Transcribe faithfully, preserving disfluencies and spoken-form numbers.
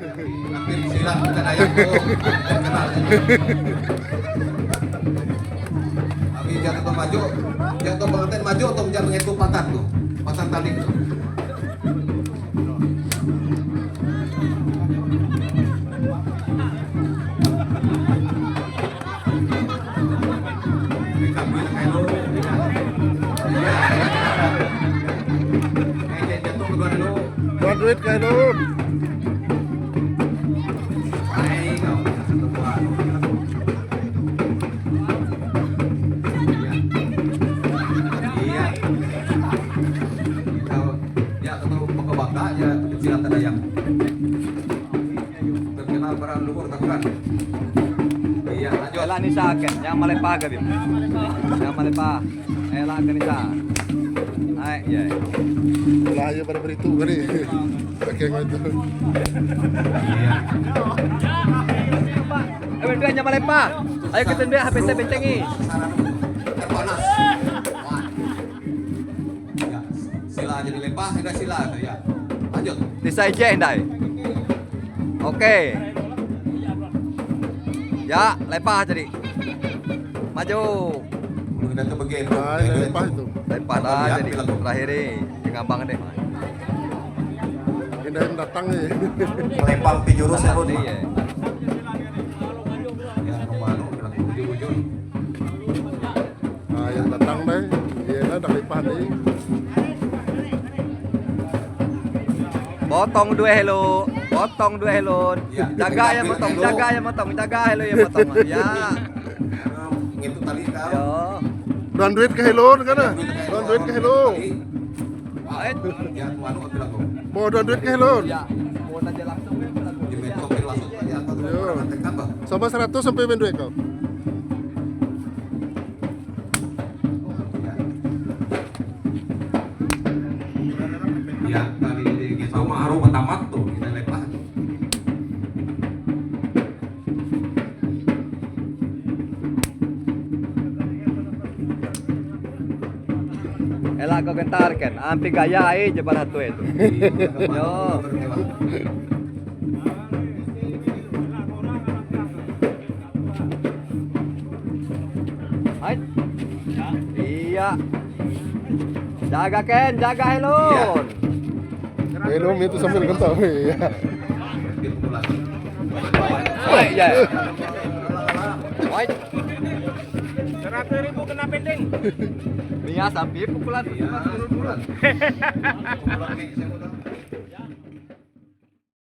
Hampir silang kita dayang tu. Terkenal. Tapi jatuh tu maju, jatuh pengantin maju tu, jangan mengetuk patat tu. Patat tali tu. Duan duit kah, Lun? Ya, ketemu baka-baka ya, kecil atau dayang. Terkenal barang luhur takuran. Iya, lanjut. Ela Nisa akan, yang malepah ke, Bim? Yang malepah. Ela ke Nisa. Naik, ya. Lah, ya pada beritu kali. Pakai itu. Iya. Eh, dua yang malepah. Ayo kita ambil H P saya bentengi. Terpanas. Ya, sila jadi lepah, sudah sila tu ya. Lanjut. Nisa ije, Ndai. Oke. Ya, lepah tadi. Maju. Belum ada tu bagian tu. Ah, lepah itu. Lepah dah jadi. Terakhir ni, dengan abang deh. Indah datang ni. Lepah pijurus ya, Bun. Iya. Ya, kemana? Ujung-ujung. Ah, yang datang deh. Iya, dah lepah deh. Potong dua helo, potong dua helo. Ya, jaga ya potong, jaga ya potong, jaga helo ya potong. Ya. Ngitu tali kau. Yo. Duan duit ke helo kan? Duan duit ke helo. Ait. Ya, anu ambil aku. Mau duan duit ke helo. Ya. Mau aja langsung ya ambil aku. Di metro ambil langsung aja apa tuh. Yo. Tekan, Bang. Sama seratus sampai main duit kau. Ya, kali ini kita mah harus tamat tuh, kita lepah tuh. Ela kau gentar kan, ampi gaya ai je para tu itu. Yo. Hai. Iya. Jaga Ken, jaga Helun. Helun itu sambil kentang. Iya. Hai, ya. Hai. Seratus ribu kena pending. Nia sampai pukulan. Iya, pukulan.